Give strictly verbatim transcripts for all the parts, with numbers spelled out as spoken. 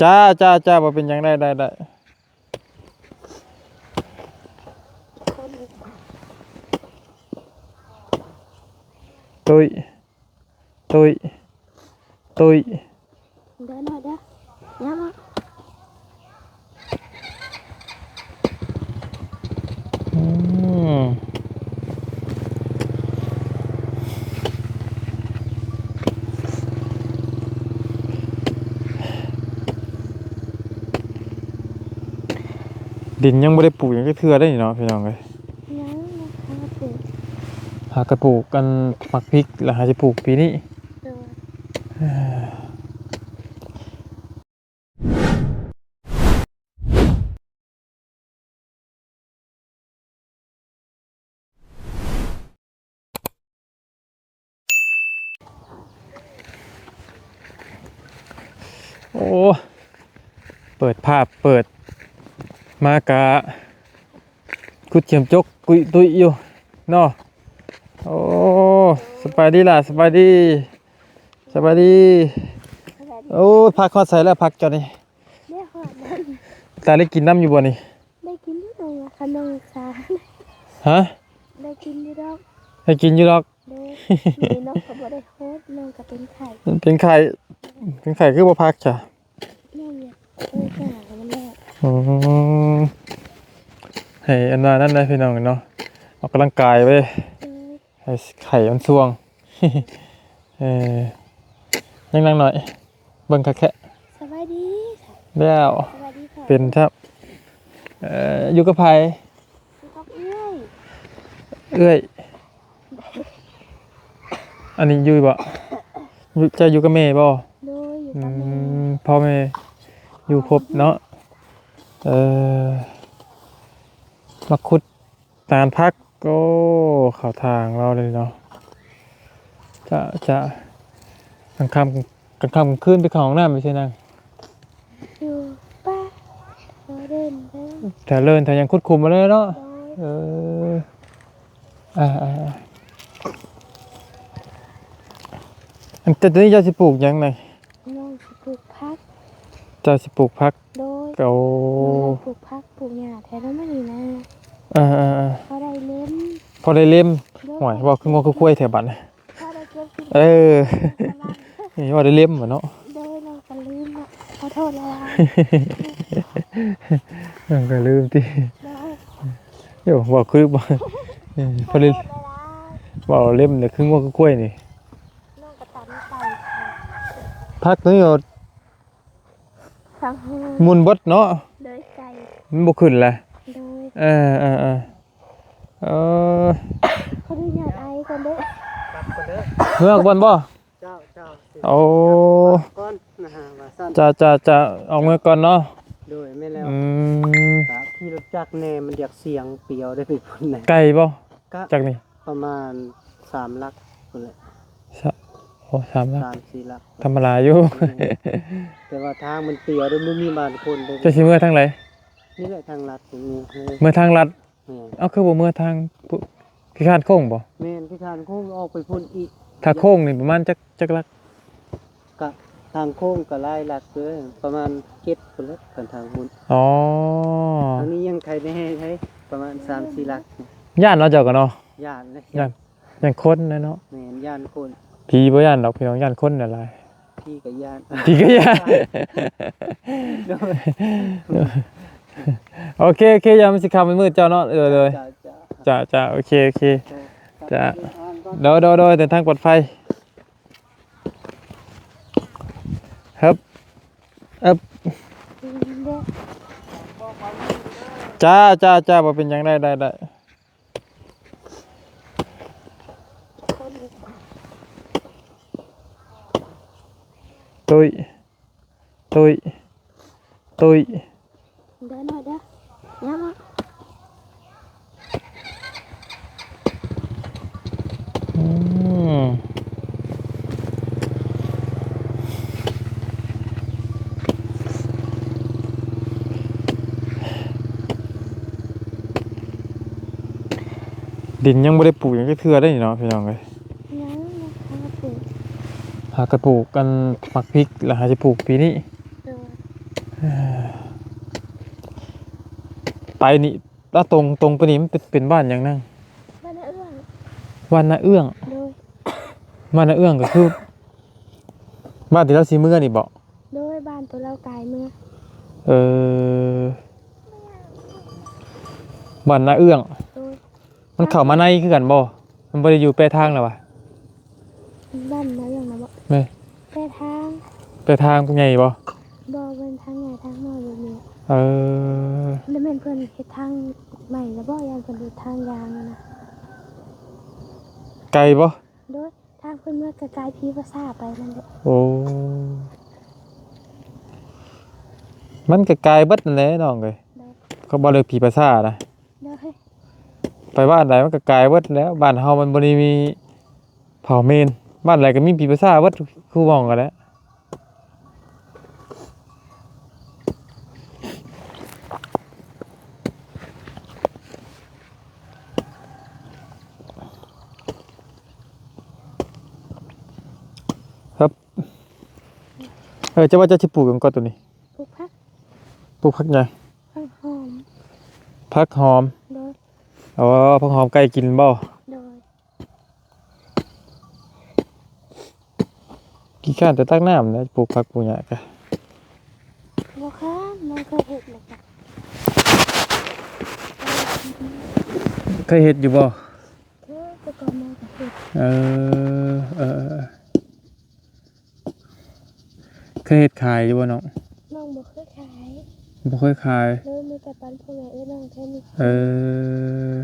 จ้า จ้า จ้า บ่เป็นหยัง ได้ ได้ ได้ ตุ้ย ตุ้ย ตุ้ย เด้อหน่อยเด้อ ย่ามา อืม ดินยังบ่ได้ปลูกหยังจักเทื่อได้นี่เนาะพี่น้องเอ้ย ยัง หากะปลูก หากะปลูกอันหมากพริก แล้วหาสิปลูกปีนี้ โดย เอ้อ โอ้ เปิดภาพ เปิดมากะ ขุดเข็มจกกุยตุ้ยอยู่เนาะ โอ้ สบายดีล่ะ สบายดี สบายดี สบายดี โอ้ พักฮอดใสแล้ว พักจอดนี่ ได้ฮอดแล้ว ตาได้กินน้ำอยู่บ่นี่ ได้กินอยู่ดอก ขนมสา ฮะ ได้กินอยู่ดอก ได้กินอยู่ดอก โดย นี่น้องก็บ่ได้ฮอด น้องก็เป็นไข้ เป็นไข้ เป็นไข้คือบ่พักจ้ะ น้องอยากไปหามันแหละ อืม ให้อันว่านั่นนะพี่น้องเนาะ ออกกำลังกายเว้ย โดย ให้ไข้มันส่วง เออ ยังนั่งหน่อย เบิ่งคักแค่ สบายดี แล้ว สบายดีค่ะ เป็นครับ เอ่อ อยู่กับไผ อยู่กับเอื้อย เอื้อย อันนี้อยู่บ่ อยู่ เจ้าอยู่กับแม่บ่ โดย อยู่กับแม่ อืม พ่อแม่อยู่ครบเนาะ เออ มาขุด ตาลผัก โอ้ เข้าทางเราเลยเนาะ จะ จะ กลางค่ำ กลางค่ำกลางคืนไปเข้าห้องน้ำไปใช่นาง อยู่ป่า แถวเดินเด้อ แถวเดิน แถวยังขุดขุมมาเลยเนาะ โดย เออ อ่า อ่า อ่า อัน แต่ตัวนี้เจ้าสิปลูกหยังไง น้องสิปลูกผัก เจ้าสิปลูกผัก โดย โอ้ น้องปลูกผักปลูกหญ้าแถวนั้นมานี่นะ อ่า อ่า อ่า พอได้เล็ม พอได้เล็ม โดย ห่วย เว้าคืองัวคือควายแถวบ้าน พอได้เก็บกิน เออ สบาย นี่ว่าได้เล็มบ่เนาะ โดย น้องก็ลืมเนาะ ขอโทษหลายๆ น้องก็ลืมติ โดย โย่ เว้าคือบ่ เออ พอได้ ขอโทษหลายๆ เว้าเล็มเนี่ยคืองัวคือควายนี่ น้องก็ตำใส่ค่ะ ผักตัวนี้ก็ ฟังหู มุนเบิดเนาะ โดยไก่ มันบ่ขึ้นละ โดย เออ เออ เออ เออ ขออนุญาตไอก่อนเด้อ เมื่อก่อนบ่ เจ้า เจ้า โอ้ ก่อนนะฮะ ว่าซั่น จ้า จ้า จ้า ออกเมื่อก่อนเนาะ โดย แม่นแล้ว อืม ก็ขี่รถจักรแน่ มันอยากเสียงเปรียวได้ไปพุ่นแน่ ไกลบ่ กะ จากนี่ ประมาณสามหลักพุ่นแหละ สะ โอ้ สามหลัก สามสี่หลัก ธรรมดาอยู่ อืม แต่ว่าทางมันเปรียวเด้อ มันมีบ้านคนเด้อ จะสิเมือทางไหน นี่แหละทางลัดนี่ เมือทางลัด แม่น เอ้า คือบ่เมือทางพุ ขี้คร้านโค้งบ่ แม่น ขี้คร้านโค้งออกไปพุ่นอีก ถ้าโค้งนี่ประมาณจัก จักหลัก กะทางโค้งกะหลายหลักเด้อ ประมาณเจ็ดพุ่นแหละ คันทางพุ่น อ๋อ ทางนี้ยังไกลแน่ได๋ ประมาณสามสี่หลัก ย้านเนาะเจ้าก็เนาะ ย้านเลย ย้าน ย้านคนนะเนาะ แม่น ย้านคน ผีบ่ย้านดอกพี่น้อง ย้านคนนั่นหลาย ผีก็ย้าน ผีก็ย้าน โดย โอเค โอเค ยามมันสิค่ำมันมืดเจ้าเนาะ เออ เลย จ้า จ้า จ้า จ้า โอเค โอเค จ้า จ้า เดินทางก่อน โดย โดย โดย เดินทางปลอดภัย ครับ ครับ จ้า จ้า จ้า บ่เป็นหยัง ได้ ได้ ได้ ตุ้ย ตุ้ย ตุ้ย เด้อหน่อยเด้อ ย่ามา อืม ดินยังบ่ได้ปลูกหยังจักเทื่อได้นี่เนาะพี่น้องเอ้ย ยัง ยังบ่ปลูก หากะปลูกอันหมากพริก แล้วหาสิปลูกปีนี้ โดย เอ่อ ไปนี่ แล้วตรง ตรงไปนี่มันเป็น เป็นบ้านหยังนาง บ้านนาเอื้อง บ้านนาเอื้อง โดย บ้านนาเอื้องก็คือ บ้านที่ลาวสิเมือนี่บ่ โดย บ้านตัวลาวกายเมือ เออ บ้านนาเอื้อง โดย มันเข้ามาในคือกันบ่ มันบ่ได้อยู่แปะทางแล้ววะ บ้านนาเอื้องนะบ่ แม่น แปะทาง แปะทางใหญ่บ่ บ่ เป็นทางใหญ่ทางน้อยแบบนี้ เออ แล้วแม่นเพิ่นเฮ็ดทางใหม่แล้วบ่ ย่านเพิ่นเฮ็ดทางยางนะ ไกลบ่ โดย ทางเพิ่นเมือไกลๆ ผีภาษาไปนั่นแหละ โอ้ มันก็ไกลเบิดนั่นแหละน้องเอ้ย โดย เขาบ่เลิกผีภาษานะ โดย ไปบ้านใดมันก็ไกลเบิดแล้ว บ้านเฮามันบ่ได้มีเผ่าเมน บ้านใดก็มีผีภาษาเบิด คู่หม่องกันแหละ ครับ เออ เจ้าว่าเจ้าสิปลูกหยังก่อนตัวนี้ ปลูกผัก ปลูกผักหยัง ผักหอม ผักหอม โดย อ๋อ ผักหอมไก่กินบ่ โดย ขี้คร้านแต่ตักน้ำนะ ปลูกผักปลูกหญ้ากะ บ่คร้าน น้องเคยเฮ็ดแล้วกะ เคยเฮ็ดอยู่บ่ เคย แต่ก่อนน้องก็เฮ็ด เออ เออ เออ เคยเฮ็ดขายอยู่บ่น้อง น้องบ่เคยขาย บ่เคยขาย เลยมีแต่ปันพ่อแม่เอ้ยน้องแค่นี้ เออ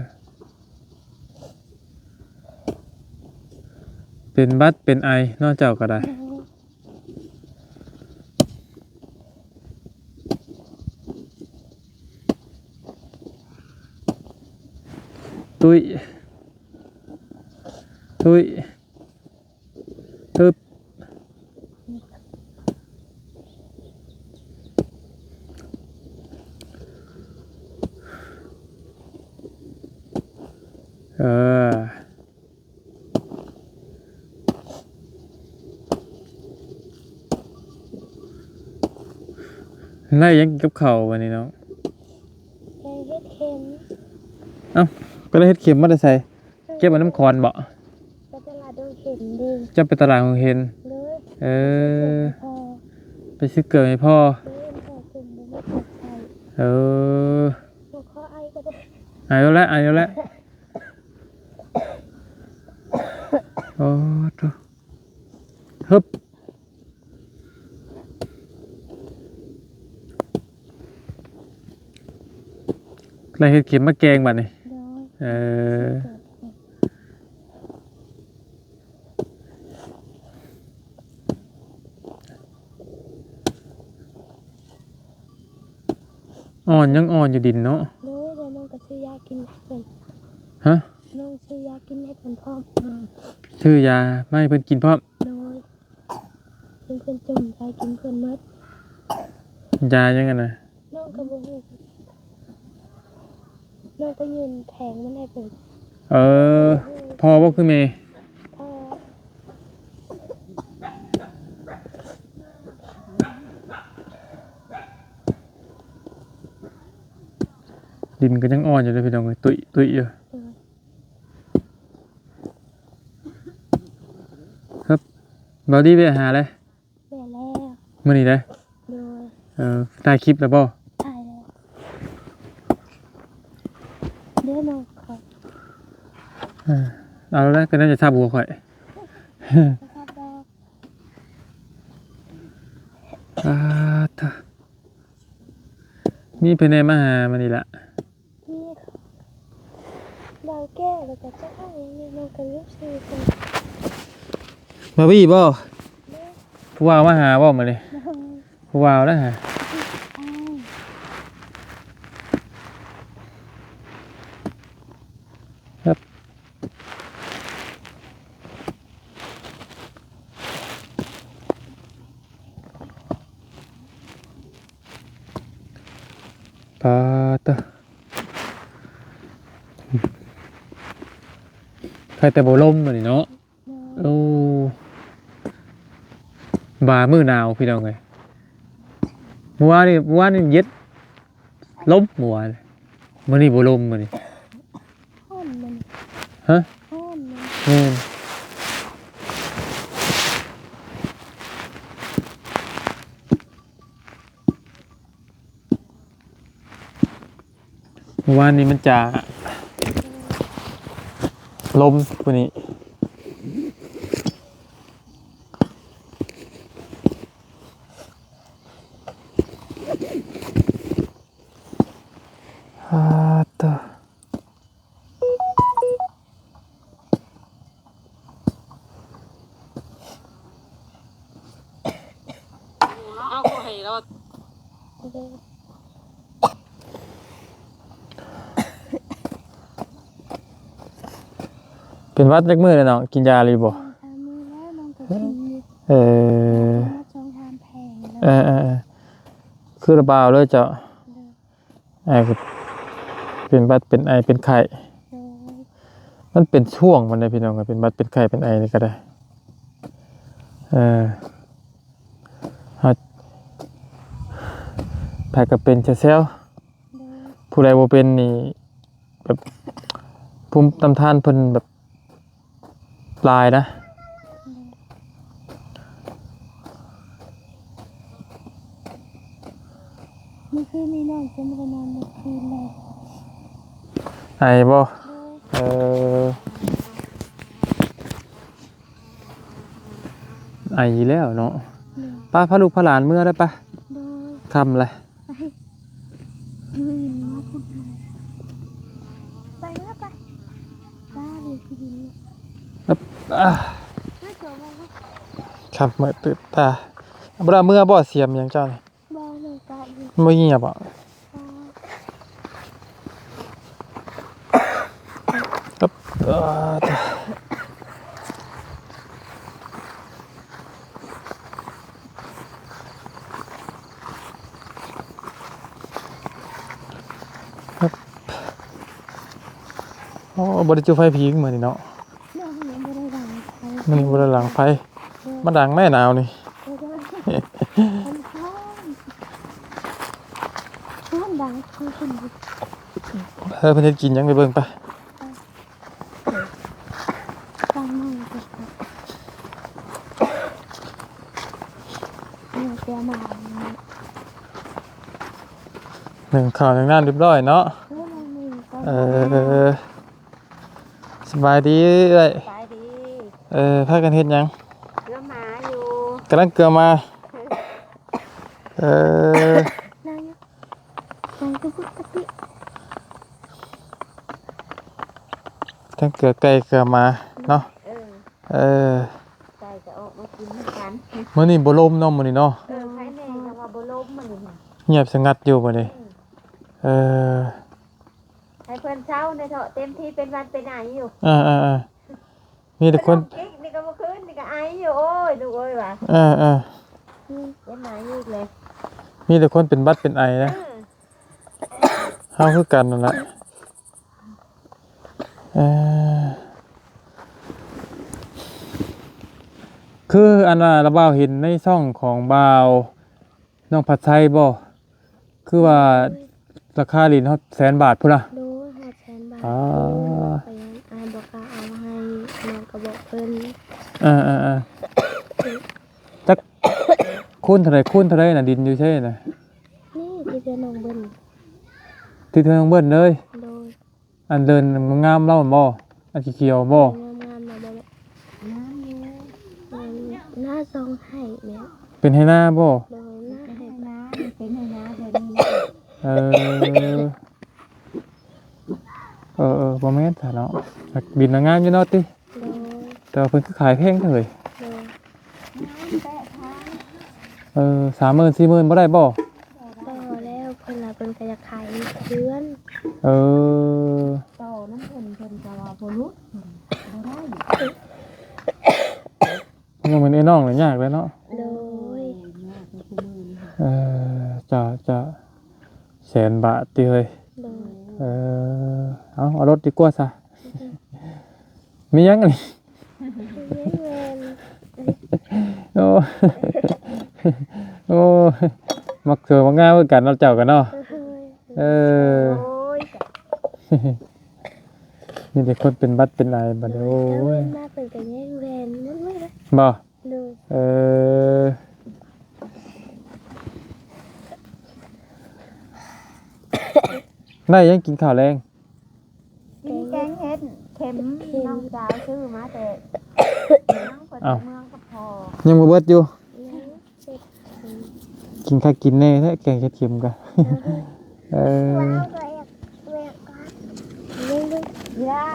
เป็นหวัดเป็นไอเนาะเจ้าก็ได้ โดย ตุ้ย ตุ้ย ตึบ เออ ได้หยังกับข้าววันนี้เนาะ แกงเห็ดเข็ม เอ้า ก็ได้เห็ดเข็มมาแต่ไส เก็บเอาน้ำขอนบ่ ไปตลาดดงเข็มเด้ เจ้าไปตลาดดงเข็ม โดย เออ ไปซื้อเกลือให้พ่อ ไปซื้อเกลือให้พ่อ โดย พ่อเพิ่นบ่มีเกลือใส่ เออ บ่ขอไอก็ได้ ไอแล้วแหละ ไอแล้วแหละ โอ้โธ่ ฮึบ แล้วเฮ็ดเข็มมาแกงบัดนี้ โดย เออ อ่อนยังอ่อนอยู่ดินเนาะ โดย แล้วน้องก็ซื้อยากินให้เพิ่น ฮะ น้องซื้อยากินให้เพิ่นพร้อม อืม ซื้อยามาให้เพิ่นกินพร้อม โดย เพิ่น เพิ่นจมใจกินเพิ่นหมด ยายังไงนะ น้องก็บ่ฮู้ น้องก็ยื่นแผงมันให้เพิ่น เออ พ่อบ่คือแม่ พ่อ ดินก็ยังอ่อนอยู่เลยพี่น้องเอ้ย ตุ้ยตุ้ยอยู่ เออ ครับ บ่าวดีไปหาเลย แม่แล้ว มื้อนี้เด้อ โดย เออ ถ่ายคลิปแล้วบ่ ถ่ายแล้ว เดี๋ยวน้องขอ เออ เอาแล้วก็น่าจะทับหัวข่อย นะครับดอก อ่า ถ้า มีไผแหน่มาหามื้อนี้ล่ะ นี่ค่ะ บ่าวแก้วแล้วก็เจ้าอ้ายนี่น้องกันลูกสี่คน มาพี่บ่ ผู้บ่าวมาหาบ่มื้อนี้ น้อง ผู้บ่าวแล้วฮะ อ้าย ครับ ปาดเตอะ ใครแต่บ่ลมมื้อนี้เนาะ โอ้ ฟ้ามื้อหนาวพี่น้องเอ้ย เมื่อวานนี่ เมื่อวานนี่เย็น ลมเมื่อวาน มื้อนี้บ่ลมมื้อนี้ ฮ้อนมัน ฮะ ฮ้อนมัน แม่น เมื่อวานนี้มันจะลมกว่านี้ อ่า เตอะ เอาเข้าให้เรา เป็นหวัดจักมื้อแล้วเนาะ กินยาหรือบ่ สามมื้อแล้ว น้องก็กินอยู่ เออ มาสองสามแผงแล้ว เออ เออ เออ คือระบาดเลยเจ้า โดย ไอก็เป็นหวัด เป็นไอ เป็นไข้ โดย มันเป็นช่วงมันเลยพี่น้อง เป็นหวัด เป็นไข้ เป็นไอนี่ก็ได้ เออ เฮา ไผก็เป็นแซวๆ โดย ผู้ใดบ่เป็นนี่ แบบ ภูมิต้านทานเพิ่นแบบ หลายนะ เมื่อคืนนี้น้องจะไม่ได้นอนเมื่อคืนเลย ไอบ่ โดย เออ ไอแล้วเนาะ โดย ป้า พาลูกพาหลานเมือได้ปะ โดย ค่ำเลย ไป ไปแล้วไป ป้าเลยที่ดิน อึ๊บ อ่า ไม่จบแล้ว ค่ำมืดตื่นตา บ่ได้เมือบ่ เสียมหยังเจ้านี่ บ่เลย ป้าอยู่ บ่เงียบอ่ะ ป้า ครับ เอ่อ ครับ โอ้ บ่ได้จุดไฟผิงมื้อนี้เนาะ บ่ได้ดังไฟ มื้อนี้บ่ได้ดังไฟ เออ มาดังแม่หนาวนี่ เออ มันร้อน ร้อนดังคือคนอยู่ เออ เพิ่นเฮ็ดกินหยังไปเบิ่งไป ตั้งมือก่อน เอาเตรียมมา หนึ่งข้าวหนึ่งน้ำเรียบร้อยเนาะ เออ หนึ่งก่อน เออ สบายดีเอ้ย สบายดี เออ พากันเฮ็ดหยัง เกลือหมาอยู่ กำลังเกลือหมา เออ นั่งอยู่ นั่งอยู่ปกติ ทั้งเกลือไก่เกลือหมาเนาะ เออ เออ ไก่ก็ออกมากินเหมือนกัน มื้อนี้บ่ลมเนาะ มื้อนี้เนาะ เออ ใครแน่จังว่าบ่ลมมื้อนี้ค่ะ เงียบสงัดอยู่บัดนี้ อืม เออ ให้เพิ่นเซาแน่เถาะ เต็มที่เป็นหวัดเป็นไออยู่ เออ เออ เออ มีแต่คน ขนมปิ๊กนี่ก็เมื่อคืนนี่ก็ไออยู่ โอ้ย ลูกเอ้ยว่ะ เออ เออ อืม เป็นไออีกเลย มีแต่คนเป็นหวัดเป็นไอนะ เออ เฮาคือกันนั่นแหละ เออ คืออันว่าละบ่าวเห็นในช่องของบ่าวน้องผัดไทยบ่ คือว่าราคาดินฮอดแสนบาทพุ้นนะ โดย ฮอดแสนบาท อ๋อ ไปยังอ้ายบอกว่าเอาให้ น้องก็บอกเพิ่น เออ เออ เออ จัก คูณเท่าใด คูณเท่าใดน่ะ ดินอยู่ไสน่ะ นี่ที่เทือนน้องเบิ่น ที่เทือนน้องเบิ่นเลย โดย อันเดินงามๆ เล่าบ่ อันเขียวๆ บ่ งามๆ นะบ่แม่ งามอยู่ งาม หน้าซองไห้แม่ เป็นไฮ่นาบ่ โดย หน้าไห้ เป็นไฮ่นา เป็นไฮ่นาเดี๋ยวนี้นะ เออ เออ เออ บ่แม่นซะเนาะ ดินน่ะงามอยู่เนาะติ โดย แต่ว่าเพิ่นคือขายแพงจังเลย โดย เออ สามหมื่น สี่หมื่น บ่ได้บ่ ต่อแล้ว เพิ่นว่าเพิ่นก็อยากขายเฮือน เออ ต่อน้ำเพิ่น เพิ่นก็ว่าบ่หลุด บ่ได้ ยังเป็นไอ้น้องเลยยากเลยเนาะ โดย เออ จ้ะ จ้ะ แสนบาทติเฮ้ย โดย เออ เอา เอารถดีกว่าซะ มีหยังอันนี้ มีเงิน โอ้ โอ้ย มักสวยมักงามคือกันเนาะ เจ้ากันเนาะ เออ โอ้ย มีแต่คนเป็นหวัดเป็นไอบัดนี้ โอ้ย มาเพิ่นก็แย่งแหวนนั่นเลยนะ บ่ โดย เออ ได้ยังกินข้าวแลง กินแกงเห็ดเข็ม น้องสาวซื้อมาแต่ น้องคน อ้าว เมืองกับพ่อ ยังบ่เบิดอยู่ ยัง กินคักกินแน่แท้ แกงเห็ดเข็มกะ เออ เดี๋ยว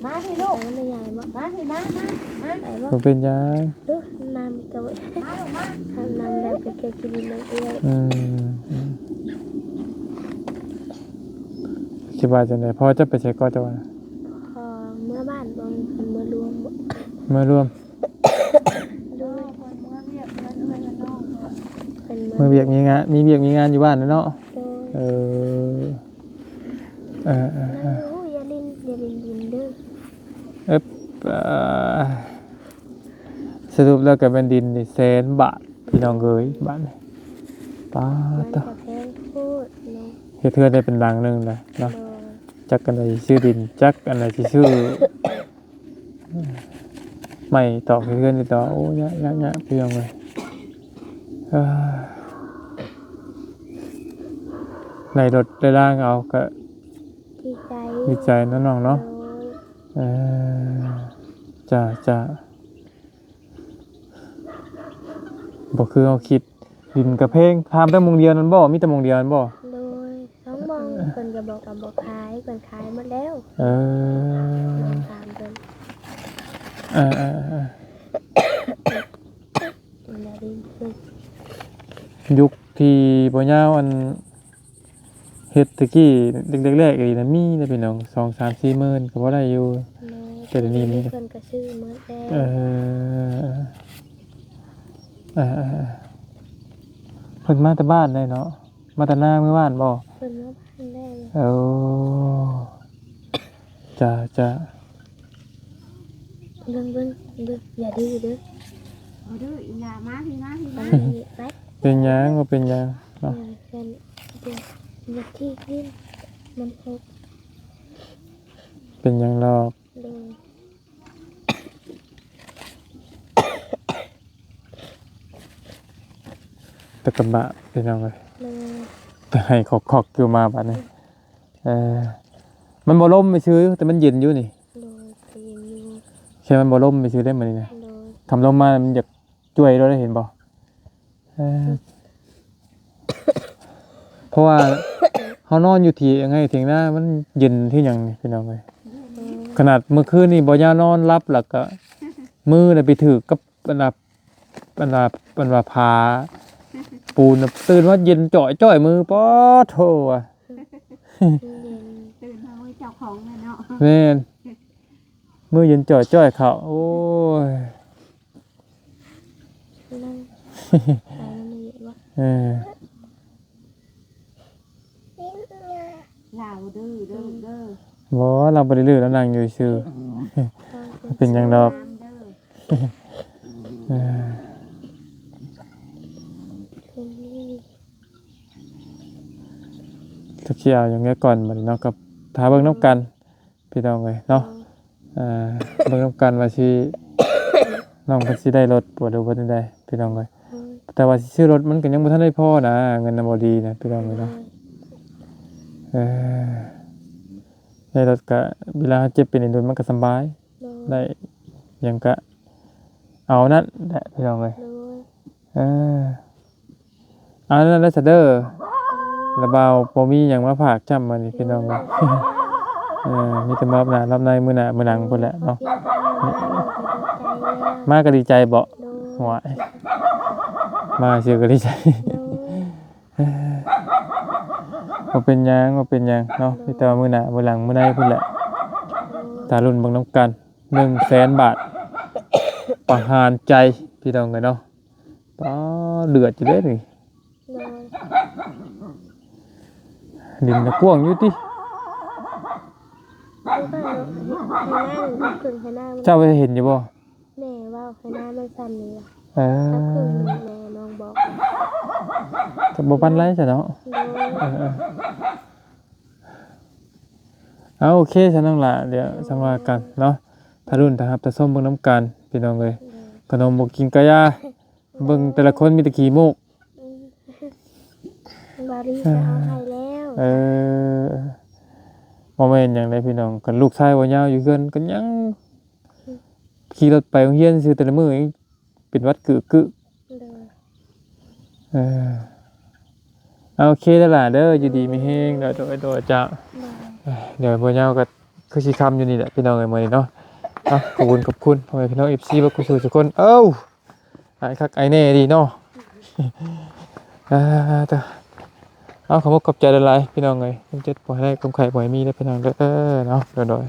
มาพี่ลูก มันใหญ่บ่ มาพี่ มา มา มา ไปบ่ บ่เป็นหยัง ดูน้ำก็ มาลูก มา ทำน้ำแบบไปเกี่ยวกินน้ำเอื้อย อืม อืม สิว่าจังได๋ พ่อจะไปไสก่อ เจ้าว่า พ่อเมือบ้านบ่ เมือรวมบ่ เมือรวม โดย เพิ่นเมือเวียก เมือเอื้อยเมือน้อง เพิ่นเมือ เมือเวียกมีงาน มีเวียกมีงานอยู่บ้านน่ะเนาะ โดย เออ เออ เออ เออ นั่งอยู่ อย่าเล่น อย่าเล่นดินเด้อ เอิบ เอ่อ สรุปแล้วก็แม่นดินนี่แสนบาท พี่น้องเอ้ย บาทนี่ ป๊าด มันก็แพงโพดเนาะ เฮ็ดเฮือนได้เป็นหลังหนึ่งนะเนาะ โดย จักอันใดสิซื้อดิน จักอันใดสิซื้อ ไม้ตอกเฮือนนี่ต่อ โอ้ย ยาก ยาก ยาก พี่น้องเอ้ย เอ้อ ได้รถได้ลาเอาก็ ดีใจ ดีใจเนาะน้องเนาะ โดย เออ จ้า จ้า บ่คือเฮาคิด ดินกะแพง ถามแต่หม่องเดียวนั่นบ่ มีแต่หม่องเดียวนั่นบ่ โดย สองหม่อง เพิ่นก็บอกว่าบ่ขาย เพิ่นขายหมดแล้ว เออ ถามเพิ่น เออ เออ เออ นั่นแหละดินเพิ่น ยุคที่บ่ยาวอัน เฮ็ดตะกี้เด็กๆแรกอีหลีนะ มีนะพี่น้อง สองสามสี่หมื่นก็พอได้อยู่ โดย แต่เดี๋ยวนี้มัน เพิ่นก็ซื้อหมดแล้ว เออ เออ เออ เพิ่นมาแต่บ้านได้เนาะ มาแต่นาเมือบ้านบ่ เพิ่นมาบ้านได้ โอ้ จ้า จ้า เบิ่ง เบิ่ง เบิ่ง อย่าดื้อเด้อ บ่ดื้ออีหล่า มาพี่ มาพี่ มา มานี่ ไป เป็นหยัง บ่เป็นหยังเนาะ เออ เพิ่น เดี๋ยว อย่าขี้เล่น มันหก เป็นหยังดอก โดย แต่กะบะพี่น้องเอ้ย โดย แต่ไห้คอกๆอยู่มาบัดนี้ เออ มันบ่ลมซื่อ แต่มันเย็นอยู่นี่ โดย เย็นอยู่ แค่มันบ่ลมซื่อได้มื้อนี้นะ โดย คันลมมามันอยากจ้วยโลดได้ เห็นบ่ เออ เพราะว่าเฮานอนอยู่เถียงไง เถียงนา มันเย็นคือหยังนี่พี่น้องเอ้ย โดย ขนาดเมื่อคืนนี่บ่ยาวนอนหลับ แล้วก็มือน่ะไปถืกกับอันน่ะ อันน่ะ อันว่าผาปูนน่ะ ตื่นมาเย็นจ้อยๆมือ ป๊าดโธ่ว่ะ เย็น ตื่นมามือเจ้าของเลยเนาะ แม่น มือเย็นจ้อยๆเข้า โอ้ย นั่ง ไปนั่งนี่วะ เออ ลาวดื้อเด้อ เด้อ บ่ ลาวบ่ได้ดื้อ ลาวนั่งอยู่ซื่อ เป็นหยังดอก เออ จักสิเอาหยังแน่ก่อนบัดนี้เนาะ ก็ถ้าเบิ่งนำกัน พี่น้องเอ้ยเนาะ เออ อ่า เบิ่งนำกันว่าสิ น้องเพิ่นสิได้รถบ่ หรือว่าจั่งใด๋ พี่น้องเอ้ย โดย แต่ว่าสิซื้อรถมันก็ยังบ่ทันได้พอนะ เงินน่ะบ่ดีนะ พี่น้องเอ้ยเนาะ โดย เออ ได้รถก็เวลาเจ็บเป็นไอ้ดุลมันก็สำบาย โดย ได้หยังก็เอานั่นแหละ พี่น้องเอ้ย โดย เออ เอานั่นแหละซะเด้อ ระบ่าวบ่มีหยังมาฝากจ้ำมื้อนี้พี่น้องเอ้ย เออ มีแต่มารับหน้ารับใน มื้อหน้ามื้อหลังพุ้นแหละเนาะ มาก็ดีใจบ่ โดย หวย มาซื่อก็ดีใจ โดย บ่เป็นหยัง บ่เป็นหยังเนาะ มีแต่ว่ามื้อหน้ามื้อหลังมื้อในพุ้นแหละ ถ้าลุ้นเบิ่งนำกัน หนึ่งแสนบาท ประหารใจพี่น้องเอ้ยเนาะ ป๊าด เดือดอยู่เด้นี่ โดย ดินน่ะกว้างอยู่ติ คือว่าเนาะ ไฮนา เพิ่นไฮนามัน เจ้าไปเห็นอยู่บ่ แม่เว้าไฮนามันซ้ำนี่ล่ะ เออ ถ้าคือแม่น้องบอก ก็บ่ปานใดซะเนาะ โดย เออๆ เอา โอเคซะน้องหล่า เดี๋ยวจั่งว่ากันเนาะ ถ้ารุ่นถ้ารับถ้าชมเบิ่งนำกันพี่น้องเอ้ย โดย ขนมบ่กินกะยา เบิ่งแต่ละคนมีแต่ขี้มูก อืม บารีก็เอาให้แล้ว เออ บ่แม่นหยังเด้พี่น้อง คันลูกชายบ่ยาวอยู่เฮือนก็ยัง ขี่รถไปโรงเรียนซื่อแต่ละมื้อยังเป็นหวัดกึกๆ โดย เออ เอา โอเคแล้วล่ะเด้อ อยู่ดีมีแฮง โดย โดย โดย จ้ะ โดย เดี๋ยวบ่ยาวก็คือสิค่ำอยู่นี่แหละพี่น้องเอ้ย มื้อนี้เนาะ เอา ขอบคุณ ขอบคุณพ่อแม่พี่น้อง เอฟซี เบิดคู่สู่ทุกคน เอ้า หายคักหายแน่ดีเนาะ อ่า เด้อ เอา ขอบคุณขอบใจหลายๆ พี่น้องเอ้ย ความเจ็บบ่ให้ได้ ความไข้บ่ให้มีเด้อพี่น้องเด้อ เนาะ โดย โดย